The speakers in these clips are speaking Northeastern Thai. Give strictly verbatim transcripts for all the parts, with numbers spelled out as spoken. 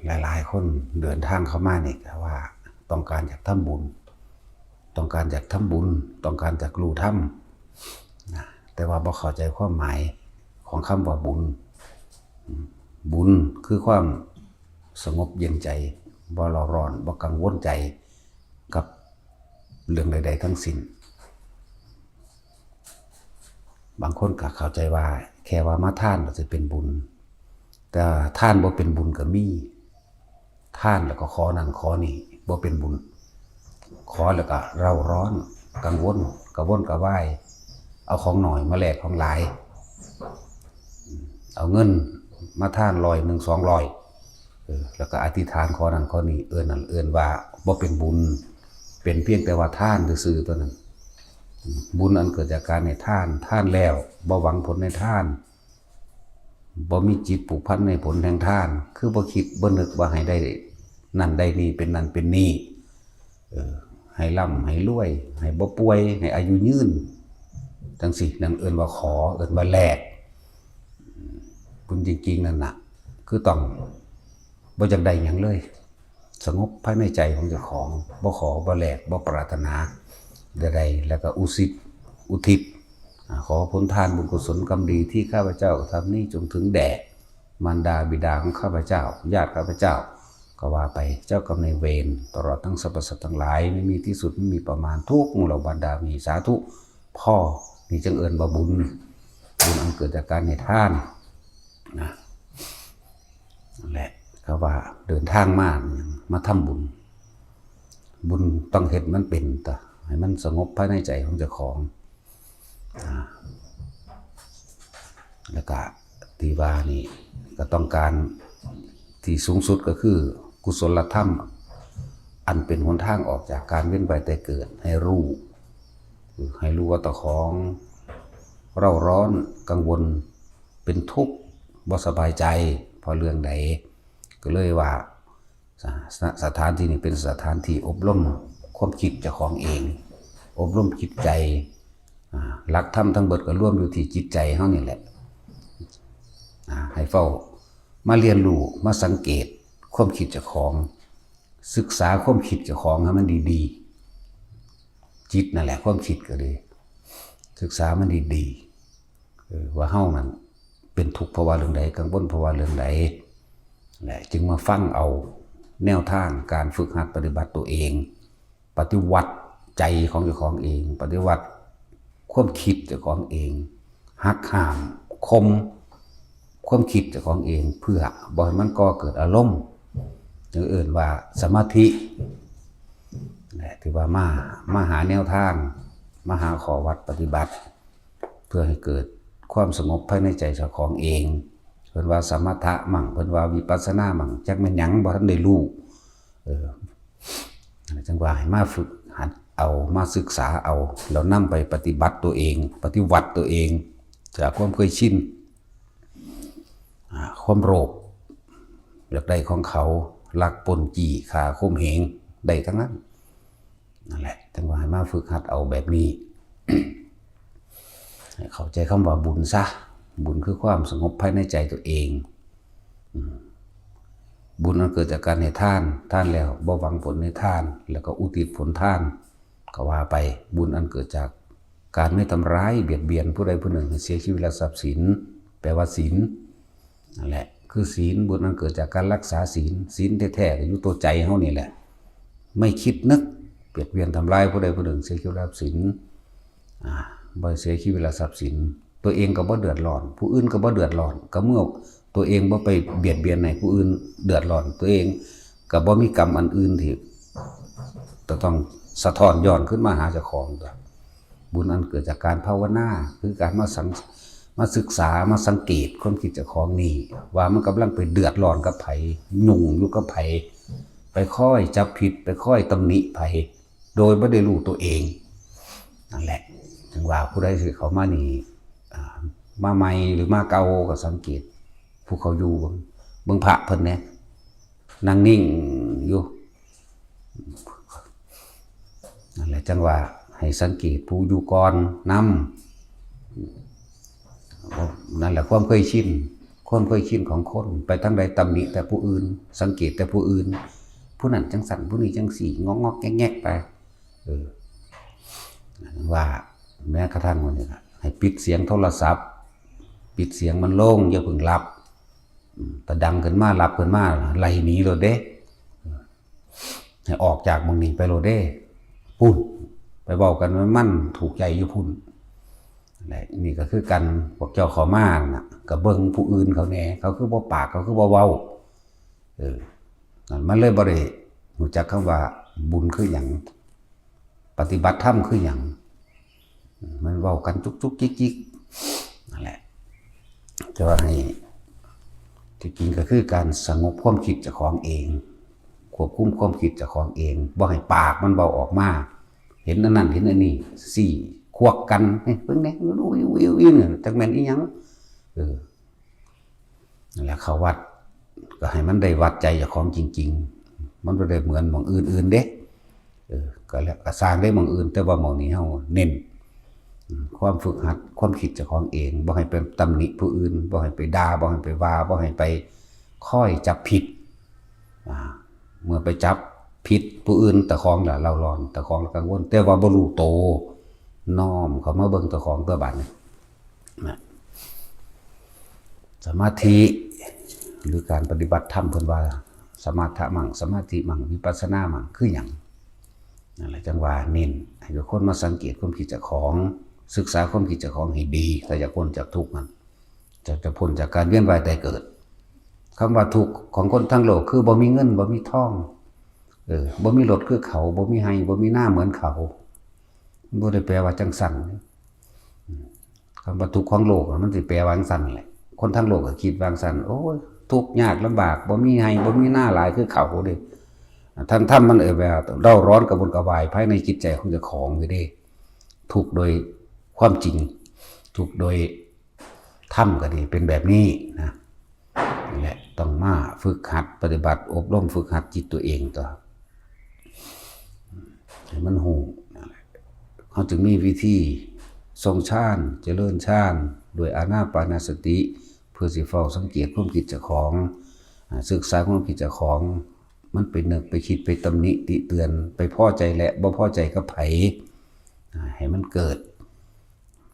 หลายๆคนเดินทางเข้ามานี่ก็ว่าต้องการอยากทำบุญ ต้องการอยากทำบุญ ต้องการอยากรู้ธรรมนะ แต่ว่าบ่เข้าใจความหมายของคำว่าบุญ บุญคือความสงบเย็นใจ บ่เร่าร้อน บ่กังวลใจกับเรื่องใดๆทั้งสิ้น บางคนก็เข้าใจว่าแค่ว่ามาทานก็สิเป็นบุญ แต่ทานบ่เป็นบุญก็มี ทานแล้วก็ขอนั่นขอนี่บ่เป็นบุญ ขอแล้วก็เร่าร้อน กังวล กระวนกระวาย เอาของหน่อยมาแลกของหลาย เอาเงินมาทานร้อยหนึ่ง สองร้อย เออ แล้วก็อธิษฐานขอนั่นขอนี่ เอิ้นนั่นเอิ้นว่าบ่เป็นบุญ เป็นเพียงแต่ว่าทานซื่อๆเท่านั้น บุญอันเกิดจากการให้ทาน ทานแล้วบ่หวังผลในทาน บ่มีจิตผูกพันในผลแห่งทาน คือบ่คิดบ่นึกว่าให้ได้นั่นได้นี่ เป็นนั่นเป็นนี่ เออ ให้ร่ำให้รวย ให้บ่ป่วย ให้อายุยืน จังซี้ นั่นเอิ้นว่าขอ เอิ้นว่าแลก บุญจริงๆนั่นน่ะ คือต้องบ่อยากได้หยังเลย สงบภายในใจของเจ้าของ บ่ขอ บ่แลก บ่ปรารถนาใดๆ แล้วก็อุทิศ อุทิศ อ่า ขอผลทานบุญกุศลกรรมดีที่ข้าพเจ้ากระทำนี้จงถึงแด่มารดาบิดาของข้าพเจ้า ญาติข้าพเจ้า ก็ว่าไป เจ้ากรรมนายเวร ตลอดทั้งสรรพสัตว์ทั้งหลาย ไม่มีที่สุด ไม่มีประมาณ ทุกหมู่เหล่าบรรดามี สาธุ พ่อ นี่จังเอิ้นว่าบุญ บุญอันเกิดจากการให้ทานนะ นั่นแหละ เขาว่าเดินทางมา มาทำบุญ บุญต้องเฮ็ดมันเป็นตะ ให้มันสงบภายในใจของเจ้าของ อ่า แล้วก็ที่ว่านี่ก็ต้องการที่สูงสุดก็คือกุศลธรรม อันเป็นหนทางออกจากการเวียนว่ายตายเกิด ให้รู้ ให้รู้ว่าเจ้าของเร่าร้อน กังวล เป็นทุกข์ บ่สบายใจ เพราะเรื่องใด ก็เลยว่า ส- สถานที่นี้เป็นสถานที่อบรมความคิดเจ้าของเอง อบรมจิตใจ อ่า หลักธรรมทั้งเบิดก็รวมอยู่ที่จิตใจเฮานี่แหละ อ่า ให้เฝ้ามาเรียนรู้ มาสังเกตความคิดเจ้าของ ศึกษาความคิดเจ้าของให้มันดีๆ จิตนั่นแหละความคิดก็ดี ศึกษามันดีๆ เออ ว่าเฮานั่นเป็นทุกข์เพราะว่าเรื่องใด กังวลเพราะว่าเรื่องใด และจึงมาฟังเอาแนวทางการฝึกหัดปฏิบัติตัวเอง ปฏิวัติใจของเจ้าของเอง ปฏิวัติความคิดเจ้าของเอง หักห้าม ข่มความคิดเจ้าของเอง เพื่อบ่ให้มันก่อเกิดอารมณ์ จึงเอิ้นว่าสมาธิ และถือว่ามา มาหาแนวทาง มาหาข้อวัดปฏิบัติ เพื่อให้เกิดความสงบภายในใจเจ้าของเอง เพิ่นว่าสมถะมั่ง เพิ่นว่าวิปัสสนามั่ง จักแม่นหยังบ่ทันได้รู้ เออ จังว่าให้มาฝึกหัดเอา มาศึกษาเอา แล้วนำไปปฏิบัติตัวเอง ปฏิวัติตัวเอง จากความเคยชิน อ่า ความโลภ อยากได้ของเขา ลักปล้นจี้ฆ่าข่มเหง ได้ทั้งนั้น นั่นแหละ จังว่าให้มาฝึกหัดเอาแบบนี้ ให้เข้าใจคำว่าบุญซะ บุญคือความสงบภายในใจตัวเอง อืม บุญอันเกิดจากการให้ทาน ทานแล้วบ่หวังผลในทาน แล้วก็อุทิศผลทาน ก็ว่าไป บุญอันเกิดจากการไม่ทำร้ายเบียดเบียนผู้ใดผู้หนึ่งให้เสียชีวิตและทรัพย์สิน แปลว่าศีล นั่นแหละ คือศีล บุญอันเกิดจากการรักษาศีล ศีลแท้ๆก็อยู่ตัวใจเฮานี่แหละ ไม่คิดนึกเบียดเบียนทำร้ายผู้ใดผู้หนึ่งเสียชีวิตและทรัพย์สิน อ่า บ่เสียชีวิตและทรัพย์สิน ตัวเองก็บ่เดือดร้อน ผู้อื่นก็บ่เดือดร้อน ก็เมื่อตัวเองบ่ไปเบียดเบียนให้ผู้อื่นเดือดร้อน ตัวเองก็บ่มีกรรมอันอื่นที่จะต้องสะท้อนย้อนขึ้นมาหาเจ้าของตัว บุญอันเกิดจากการภาวนา คือการมาสัง- มาศึกษา มาสังเกตความคิดเจ้าของนี่ ว่ามันกำลังไปเดือดร้อนกับไผ ยุ่งอยู่กับไผ ไปคอยจับผิด ไปคอยตำหนิไผ โดยบ่ได้รู้ตัวเอง นั่นแหละ ถึงว่าผู้ใดสิเข้ามานี่ อ่า มาใหม่หรือมาเก่าก็สังเกต ผู้เขาอยู่เบิ่ง เบิ่งพระเพิ่นแหน่ นั่งนิ่งอยู่ นั่นแหละ จังว่าให้สังเกตผู้อยู่ก่อนนำ นั่นแหละความเคยชิน ความเคยชินของคน ไปทางใดตำหนิแต่ผู้อื่น สังเกตแต่ผู้อื่น ผู้นั้นจังสั่น ผู้นี้จังสี่ งอกๆแงกๆไป เออ ว่าแม้กระทั่งวันนี้ล่ะ ให้ปิดเสียงโทรศัพท์ ปิดเสียงมันลง อย่าเพิ่งหลับ อืม แต่ดังขึ้นมา หลับขึ้นมา ไล่หนีโลดเด้ ให้ออกจากหม่องนี้ไปโลดเด้ พุ้น ไปเว้ากันมันๆ ถูกใจอยู่พุ้น และนี่ก็คือกัน พวกเจ้าเข้ามาน่ะ ก็เบิ่งผู้อื่นเขาแหน่ เขาคือบ่ปาก เขาคือบ่เว้า เออ นั่นมันเลยบ่ได้รู้จักคำว่าบุญคือหยัง ปฏิบัติธรรมคือหยัง มันเว้ากันจุกๆจิกๆ นั่นแหละ แต่ว่าให้ ที่จริงก็คือการสงบความคิดเจ้าของเอง ควบคุมความคิดเจ้าของเอง บ่ให้ปากมันเว้าออกมา เห็นอันนั้นเห็นอันนี้ สี่ ควักกัน เฮ้ย เบิ่งแหน่ อุ้ยๆๆๆ เนี่ย จักแม่นอีหยัง เออ นั่นแหละ เข้าวัด ก็ให้มันได้วัดใจเจ้าของจริงๆ มันบ่ได้เหมือนหม่องอื่นๆเด้ เออ ก็แล้ว ก็สร้างได้หม่องอื่น แต่ว่าหม่องนี้เฮาเน้น อืม ความฝึกหัด ความคิดเจ้าของเอง บ่ให้ไปตำหนิผู้อื่น บ่ให้ไปด่า บ่ให้ไปว่า บ่ให้ไปคอยจับผิด อ่า เมื่อไปจับผิดผู้อื่น เจ้าของละเร่าร้อน เจ้าของละกังวล แต่ว่าบ่รู้โต น้อมเข้ามาเบิ่งเจ้าของตัวบัดนี้ นะ สมาธิ หรือการปฏิบัติธรรม เพิ่นว่า สมถะมั่ง สมาธิมั่ง วิปัสสนามั่ง คือหยัง นั่นแหละ จังว่าเน้นให้ทุกคนมาสังเกตความคิดเจ้าของ ศึกษาความคิดเจ้าของให้ดี ถ้าอยากพ้นจากทุกข์นั้น จะ จะพ้นจากการเวียนว่ายตายเกิด คำว่าทุกข์ของคนทั้งโลกคือบ่มีเงิน บ่มีทอง เออ บ่มีรถคือเขา บ่มีไร่ บ่มีนาเหมือนเขา บ่ได้แปลว่าจังซั่น คำว่าทุกข์ของโลกน่ะ มันสิแปลว่าจังซั่นแหละ คนทั้งโลกก็คิดว่าจังซั่น โอ้ย ทุกข์ยากลำบาก บ่มีไร่ บ่มีนาหลายคือเขาเด้ ทั้งๆมัน เออ แบบเร่าร้อนกระวนกระวายภายในจิตใจของเจ้าของอยู่เด้ ทุกข์โดยความจริง ทุกข์โดยธรรมก็ดี เป็นแบบนี้นะ นี่แหละ ต้องมาฝึกหัดปฏิบัติ อบรมฝึกหัดจิตตัวเองตัว ให้มันฮู้ นั่นแหละ เขาจึงมีวิธีทรงฌาน เจริญฌาน ด้วยอานาปานสติ เพื่อสิเฝ้าสังเกตความคิดเจ้าของ อ่า ศึกษาความคิดเจ้าของ มันไปนึกไปคิดไปตำหนิติเตือน ไปพอใจและบ่พอใจกับไผ อ่า ให้มันเกิด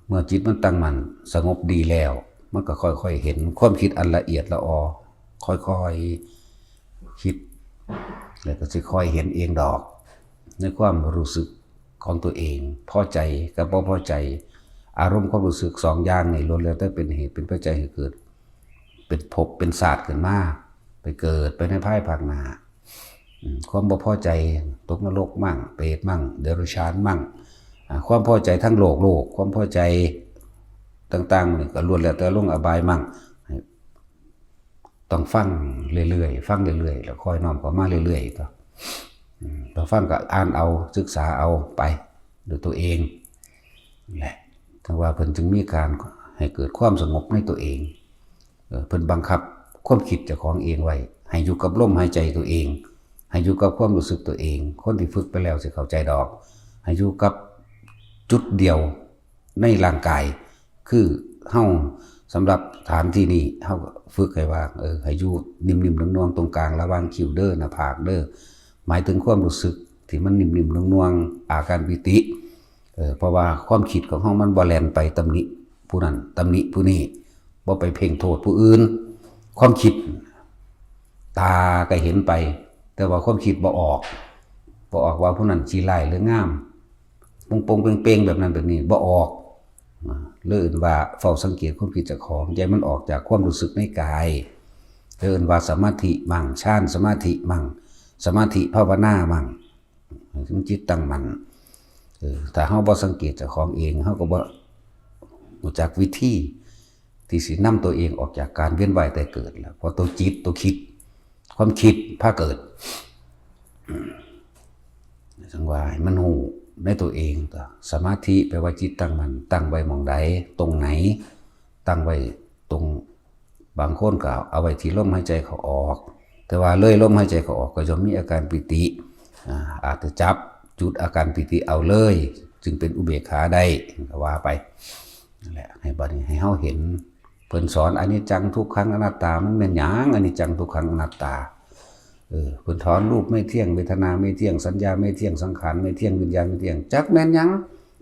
เมื่อจิตมันตั้งมั่นสงบดีแล้ว มันก็ค่อยๆเห็นความคิดอันละเอียดละออ ค่อยๆคิด แล้วก็สิค่อยเห็นเองดอก ในความรู้สึกของตัวเอง พอใจกับบ่พอใจ อารมณ์ความรู้สึกสองอย่างนี่ล้วนแล้วแต่เป็นเหตุเป็นปัจจัยให้เกิด เป็นภพเป็นชาติขึ้นมา ไปเกิดไปในภายภาคหน้า อืม ความบ่พอใจ ตกนรกมั่ง เปรตมั่ง เดรัจฉานมั่ง อ่า ความพอใจทั้งโลก โลก ความพอใจต่างๆนี่ก็ล้วนแล้วแต่ลงอบายมั่ง ต้องฟังเรื่อยๆ ฟังเรื่อยๆ แล้วค่อยน้อมเข้ามาเรื่อยๆ ก็ อืม พอฟังก็อ่านเอา ศึกษาเอาไปด้วยตัวเอง แหละ ถึงว่าเพิ่นจึงมีการให้เกิดความสงบในตัวเอง เออ เพิ่นบังคับความคิดเจ้าของเองไว้ ให้อยู่กับลมหายใจตัวเอง ให้อยู่กับความรู้สึกตัวเอง คนที่ฝึกไปแล้วสิเข้าใจดอก ให้อยู่กับจุดเดียวในร่างกาย คือเฮา สำหรับฐานที่นี่ เฮาก็ฝึกให้ว่า เออ ให้อยู่นิ่มๆนวลๆตรงกลาง ระหว่างคิ้วเด้อ หน้าผากเด้อ หมายถึงความรู้สึกที่มันนิ่มๆนวลๆ อาการปีติ เออ เพราะว่าความคิดของเฮามันบ่แล่นไปตำหนิผู้นั้น ตำหนิผู้นี้ บ่ไปเพ่งโทษผู้อื่น ความคิด ตาก็เห็นไป แต่ว่าความคิดบ่ออก บ่ออกว่าผู้นั้นขี้ร้ายหรืองาม ปงๆเปงๆแบบนั้นแบบนี้ บ่ออก อ่า เลยเอิ้นว่าเฝ้าสังเกตความคิดเจ้าของ อย่าให้มันออกจากความรู้สึกในกาย เลยเอิ้นว่าสมาธิมั่ง ฌานสมาธิมั่ง สมาธิภาวนามั่ง ให้มันจิตตั้งมั่น เออ ถ้าเฮาบ่สังเกตเจ้าของเอง เฮาก็บ่รู้จักวิธีที่สินำตัวเองออกจากการเวียนว่ายตายเกิดแล้ว เพราะตัวจิต ตัวคิด ความคิดพาเกิด อืม จังว่าให้มันรู้ในตัวเอง ก็สมาธิแปลว่าจิตตั้งมั่น ตั้งไว้หม่องใด ตรงไหน ตั้งไว้ตรง บางคนก็เอาไว้ที่ลมหายใจเข้าออก แต่ว่าเลยลมหายใจเข้าออกก็ย่อมมีอาการปีติ อ่า อาจจะจับจุดอาการปีติเอาเลย จึงเป็นอุเบกขาได้ ก็ว่าไป นั่นแหละ ให้บัดนี้ให้เฮาเห็น เพิ่นสอนอนิจจังทุกขังอนัตตา มันแม่นหยังอนิจจังทุกขังอนัตตา เออ เพิ่นสอนรูปไม่เที่ยง เวทนาไม่เที่ยง สัญญาไม่เที่ยง สังขารไม่เที่ยง วิญญาณไม่เที่ยง จักแม่นหยัง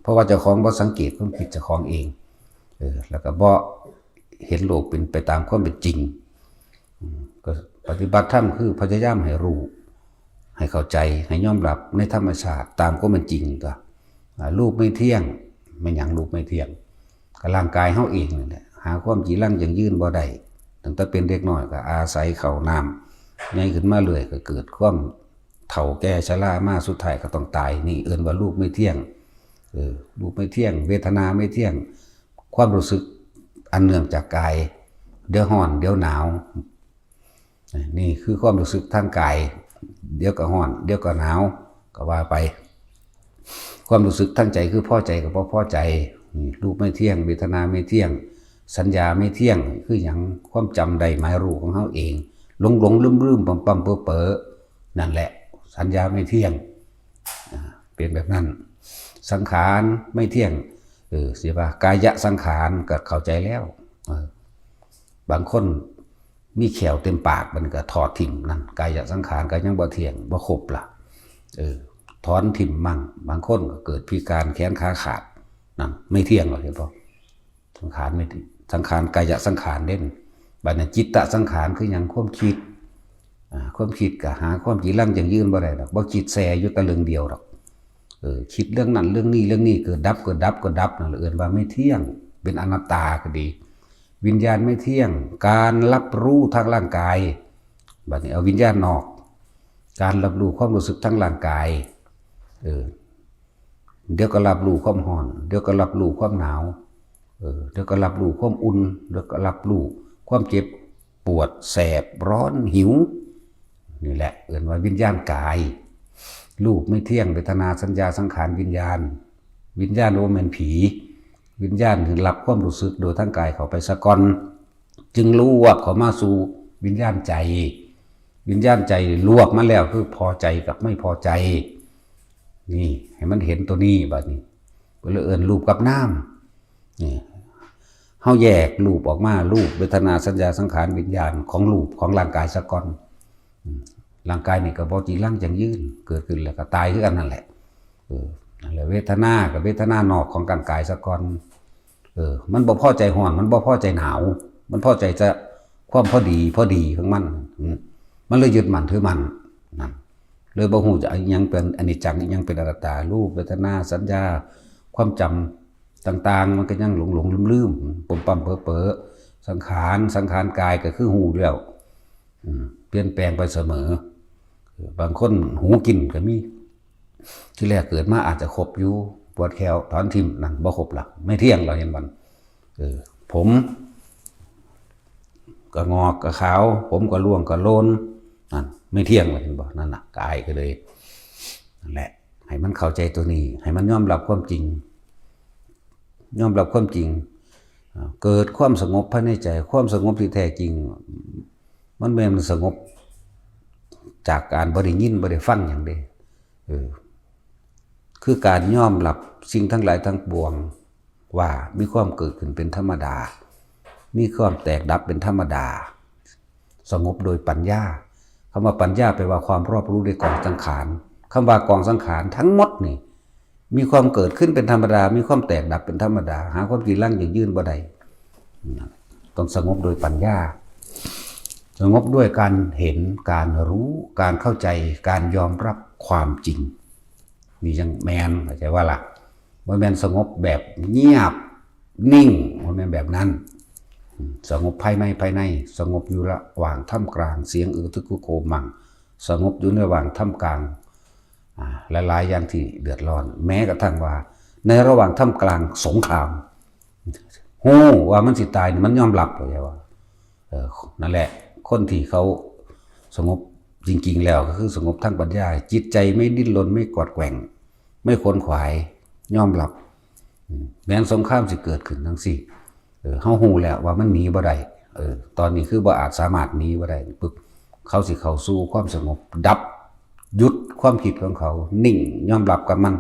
เพราะว่าเจ้าของบ่สังเกตความคิดเจ้าของเอง เออ แล้วก็บ่เห็นโลกเป็นไปตามความเป็นจริง อืม ก็ปฏิบัติธรรมคือพยายามให้รู้ ให้เข้าใจ ให้ยอมรับในธรรมชาติตามความเป็นจริงก็ อ่า รูปไม่เที่ยง แม่นหยังรูปไม่เที่ยง ก็ร่างกายเฮาเองนั่นแหละ หาความจีรังยั่งยืนบ่ได้ ตั้งแต่เป็นเด็กน้อยก็อาศัยข้าวน้ำ ใหญ่ขึ้นมาเรื่อยก็เกิดความเฒ่าแก่ชรามา สุดท้ายก็ต้องตาย นี่เอิ้นว่ารูปไม่เที่ยง เออ รูปไม่เที่ยง เวทนาไม่เที่ยง ความรู้สึกอันเนื่องจากกาย เดี๋ยวร้อน เดี๋ยวหนาว นี่คือความรู้สึกทางกาย เดี๋ยวก็ร้อน เดี๋ยวก็หนาว ก็ว่าไป ความรู้สึกทางใจคือพอใจกับบ่พอใจ นี่รูปไม่เที่ยง เวทนาไม่เที่ยง สัญญาไม่เที่ยง คือหยัง ความจำได้หมายรู้ของเฮาเอง หลงหลงลืมลืมๆ ปั๊มๆ เป๋อๆ นั่นแหละ สัญญาไม่เที่ยง อ่า เป็นแบบนั้น สังขารไม่เที่ยง เออ สิว่ากายะสังขารก็เข้าใจแล้ว เออ บางคนมีแข้วเต็มปาก มันก็ถอดถิ่มนั่น กายะสังขารก็ยังบ่เที่ยง บ่ครบล่ะ เออ ถอนถิ่มมั่ง บางคนก็เกิดพิการแขนขาขาด นั่นไม่เที่ยงหรอก เห็นบ่ สังขารไม่เที่ยง สังขาร กายะสังขารเด้น บัดนี้จิตตะสังขารคือหยัง ความคิด อ่า ความคิดก็หาความจีรังยั่งยืนบ่ได้ดอก บ่คิดแซ่อยู่แต่เรื่องเดียวดอก เออ คิดเรื่องนั้นเรื่องนี้ เรื่องนี้เกิดดับ เกิดดับ เกิดดับ นั่นแหละเอิ้นว่าไม่เที่ยง เป็นอนัตตาก็ดี วิญญาณไม่เที่ยง การรับรู้ทางร่างกาย บัดนี้เอาวิญญาณนอก การรับรู้ความรู้สึกทางร่างกาย เออ เดี๋ยวก็รับรู้ความร้อน เดี๋ยวก็รับรู้ความหนาว เออ เดี๋ยวก็รับรู้ความอุ่น เดี๋ยวก็รับรู้ความเจ็บปวด แสบ ร้อน หิว นี่แหละเอิ้นว่าวิญญาณกาย รูปไม่เที่ยง เวทนา สัญญา สังขาร วิญญาณ วิญญาณบ่แม่นผี วิญญาณคือรับความรู้สึกโดยทางกายเข้าไปซะก่อน จึงลวกเข้ามาสู่วิญญาณใจ วิญญาณใจลวกมาแล้วคือพอใจกับไม่พอใจ นี่ ให้มันเห็นตัวนี้บัดนี้ เพิ่นเลยเอิ้นรูปกับนาม นี่ เฮาแยกรูปออกมา รูป เวทนา สัญญา สังขาร วิญญาณ ของรูปของร่างกายซะก่อน อืม ร่างกายนี่ก็บ่จีรังยั่งยืน เกิดขึ้นแล้วก็ตายคือกันนั่นแหละ เออ นั่นแหละ เวทนากับเวทนานอกของร่างกายซะก่อน เออ มันบ่พอใจร้อน มันบ่พอใจหนาว มันพอใจจะความพอดี พอดีของมัน อืม มันเลยยึดมั่นถือมั่น นั่น เลยบ่ฮู้จักอิหยังเป็นอนิจจัง อิหยังเป็นอนัตตา รูป เวทนา สัญญา ความจำต่างๆ มันก็ยังหลงๆ ลืมๆ ปั๊มๆ เป๋อๆ สังขาร สังขารกายก็คือฮู้แล้ว อืม เปลี่ยนแปลงไปเสมอ บางคนหูกินก็มี ทีแรกเกิดมาอาจจะครบอยู่ ปวดแข้ว ถอนถิ่ม นั่นบ่ครบละ ไม่เที่ยง เราเห็นมัน เออ ผมก็งอกก็ขาว ผมก็ร่วงก็โลน นั่นไม่เที่ยง เราเห็นบ่ นั่นน่ะ กายก็เลย นั่นแหละ ให้มันเข้าใจตัวนี้ ให้มันยอมรับความจริง ยอมรับความจริง อ่า เกิดความสงบภายในใจ ความสงบที่แท้จริง มันบ่แม่นสงบจากการบ่ได้ยิน บ่ได้ฟังหยังเด้ เออ คือการยอมรับสิ่งทั้งหลายทั้งปวง ว่ามีความเกิดขึ้นเป็นธรรมดา มีความแตกดับเป็นธรรมดา สงบโดยปัญญา คำว่าปัญญาแปลว่าความรอบรู้ในกองสังขาร คำว่ากองสังขารทั้งหมดนี่ มีความเกิดขึ้นเป็นธรรมดา มีความแตกดับเป็นธรรมดา หาความจีรังยั่งยืนบ่ได้ ต้องสงบโดยปัญญา สงบด้วยการเห็น การรู้ การเข้าใจ การยอมรับความจริง นี่ยังแม่น เข้าใจว่าล่ะ บ่แม่นสงบแบบเงียบนิ่ง บ่แม่นแบบนั้น สงบภายใน ภายใน สงบอยู่ระหว่างท่ามกลางเสียงอึกทึกครึกโครมมัง สงบอยู่ในระหว่างท่ามกลาง อ่า หลายๆ อย่างที่เดือดร้อน แม้กระทั่งว่าในระหว่างท่ามกลางสงคราม ฮู้ว่ามันสิตายนี่มันยอมรับเลยว่า เออ นั่นแหละ คนที่เขาสงบจริงๆ แล้วก็คือสงบทางปัญญา จิตใจไม่ดิ้นรน ไม่กวัดแกว่ง ไม่ขวนขวาย ยอมรับ อืม แม้นสงครามสิเกิดขึ้นจั่งซี้ เออ เฮาฮู้แล้วว่ามันหนีบ่ได้ เออ ตอนนี้คือบ่อาจสามารถหนีบ่ได้ ปึ๊บ เขาสิเข้าสู่ความสงบ ดับ หยุดความคิดของเขา นิ่ง ยอมรับกับมัน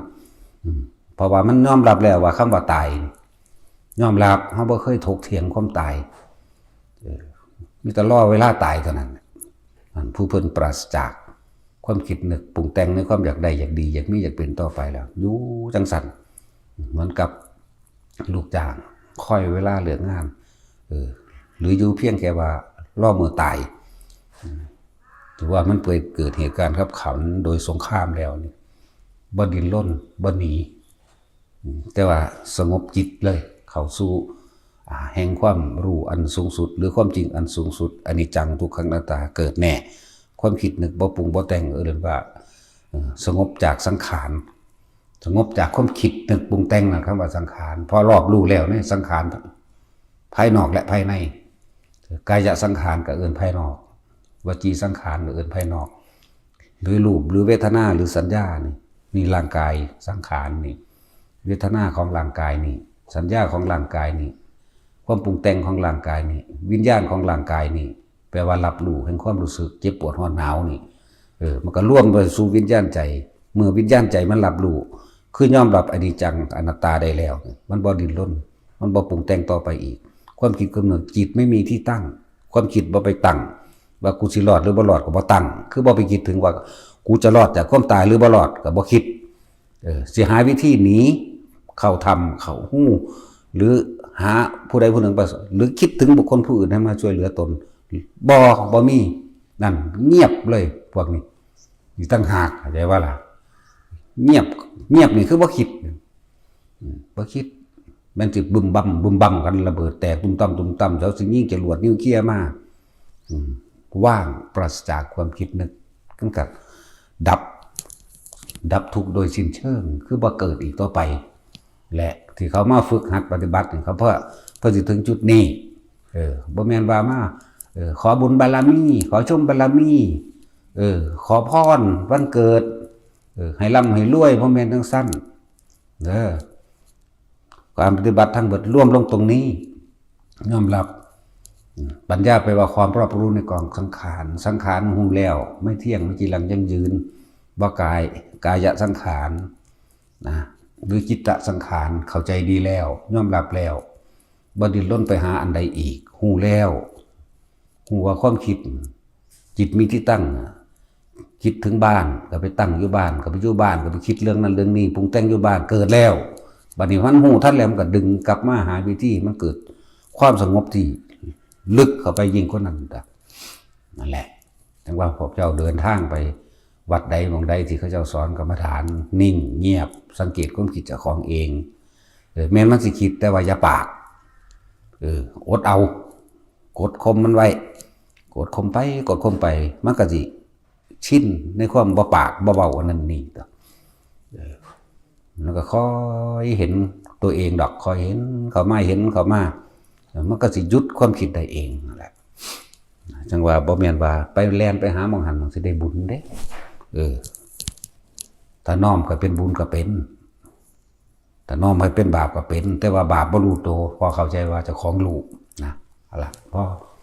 อืม เพราะว่ามันยอมรับแล้วว่าคำว่าตาย ยอมรับ เฮาบ่เคยถกเถียงความตาย มีแต่รอเวลาตายเท่านั้น อันผู้เพิ่นปราศจากความคิดนึกปรุงแต่งในความอยากได้ อยากดี อยากมี อยากเป็นต่อไปแล้ว อยู่จังซั่น เหมือนกับลูกจ้างคอยเวลาเลิกงาน เออ หรืออยู่เพียงแค่ว่ารอมื้อตาย ถือว่ามันเกิดเหตุการณ์ขับขันโดยสงครามแล้วนี่ บ่ดิ้นรน บ่หนี แต่ว่าสงบจิตเลย เข้าสู่ อ่า แห่งความรู้อันสูงสุด หรือความจริงอันสูงสุด อนิจจัง ทุกขัง อนัตตา เกิดแน่ ความคิดนึกบ่ปรุงบ่แต่ง เอิ้นว่า เอ่อ สงบจากสังขาร สงบจากความคิดนึกปรุงแต่งนะ คำว่าสังขาร พอรอบรู้แล้วในสังขารภายนอกและภายใน กายสังขารก็เอิ้นภายนอก วจีสังขารก็เอิ้นภายนอก หรือรูปหรือเวทนาหรือสัญญานี่ นี่ร่างกายสังขารนี่ เวทนาของร่างกายนี่ สัญญาของร่างกายนี่ ความปรุงแต่งของร่างกายนี่ วิญญาณของร่างกายนี่ แปลว่ารับรู้แห่งความรู้สึกเจ็บปวดร้อนหนาวนี่ เออ มันก็รวมไปสู่วิญญาณใจ เมื่อวิญญาณใจมันรับรู้ คือยอมรับอนิจจังอนัตตาได้แล้ว มันบ่ดิ้นรน มันบ่ปรุงแต่งต่อไปอีก ความคิดกำเนิดจิตไม่มีที่ตั้ง ความคิดบ่ไปตั้ง ว่ากูสิรอดหรือบ่รอดก็บ่ตั้ง คือบ่ไปคิดถึงว่ากูจะรอดจากความตายหรือบ่รอดก็บ่คิด เออ สิหาวิธีหนี เข้าถ้ำเข้าฮู หรือหาผู้ใดผู้หนึ่งไป หรือคิดถึงบุคคลผู้อื่นให้มาช่วยเหลือตน บ่ บ่มี นั่น เงียบเลย พวกนี้ นี่ต่างหาก เข้าใจว่าล่ะ เงียบ เงียบนี่คือบ่คิด อืม บ่คิด มันสิบึมบั่ม บึมบั่มกัน ระเบิดแตกตุ้มตั้ม ตุ้มตั้ม เดี๋ยวสิยิงจรวดนิวเคลียร์มา อืม ว่าง ปราศจากความคิดนึก มันก็ดับ ดับทุกข์โดยสิ้นเชิง คือบ่เกิดอีกต่อไป และที่เขามาฝึกหัดปฏิบัตินี่ เขาเพื่อ เพื่อสิถึงจุดนี้ เออ บ่แม่นว่ามา เออ ขอบุญบารมี ขอชมบารมี เออ ขอพรวันเกิด เออ ให้ร่ำให้รวย บ่แม่นจังซั่น เด้อ การปฏิบัติทั้งหมดรวมลงตรงนี้ ยอมรับ ปัญญาแปลว่าความรอบรู้ในกองสังขาร สังขารฮู้แล้ว ไม่เที่ยง ไม่จีรังยั่งยืน บ่กาย กายสังขาร นะ หรือจิตสังขาร เข้าใจดีแล้ว ยอมรับแล้ว บ่ดิ้นรนไปหาอันใดอีก ฮู้แล้ว ฮู้ว่าความคิด จิตมีที่ตั้ง คิดถึงบ้านก็ไปตั้งอยู่บ้าน ก็ไปอยู่บ้าน ก็ไปคิดเรื่องนั้นเรื่องนี้ ปรุงแต่งอยู่บ้าน เกิดแล้ว บัดนี้มันฮู้ทันแล้ว มันก็ดึงกลับมาหาวิธี มันเกิดความสงบที่ลึกเข้าไปยิ่งกว่านั้น นั่นแหละ จั่งว่าพวกเจ้าเดินทางไปวัดใดหม่องใดที่เขาเจ้าสอนกรรมฐาน นิ่งเงียบ สังเกตความคิดเจ้าของเอง เออ แม่นมันสิคิด แต่ว่าอย่าปาก เออ อดเอา กดข่มมันไว้ กดข่มไป กดข่มไป มันก็สิชินในความบ่ปากบ่เว้าอันนั้นนี่ เออ มันก็ค่อยเห็นตัวเองดอก ค่อยเห็นเข้ามา เห็นเข้ามา เออ มันก็สิหยุดความคิดได้เองนั่นแหละ จั่งว่าบ่แม่นว่าไปแล่นไปหาหม่องหั้น มันสิได้บุญเด้ เออ ถ้าน้อมก็เป็นบุญก็เป็น ถ้าน้อมให้เป็นบาปก็เป็น แต่ว่าบาปบ่รู้ตัว พอเข้าใจว่าเจ้าของรู้นะ เอาล่ะ พอ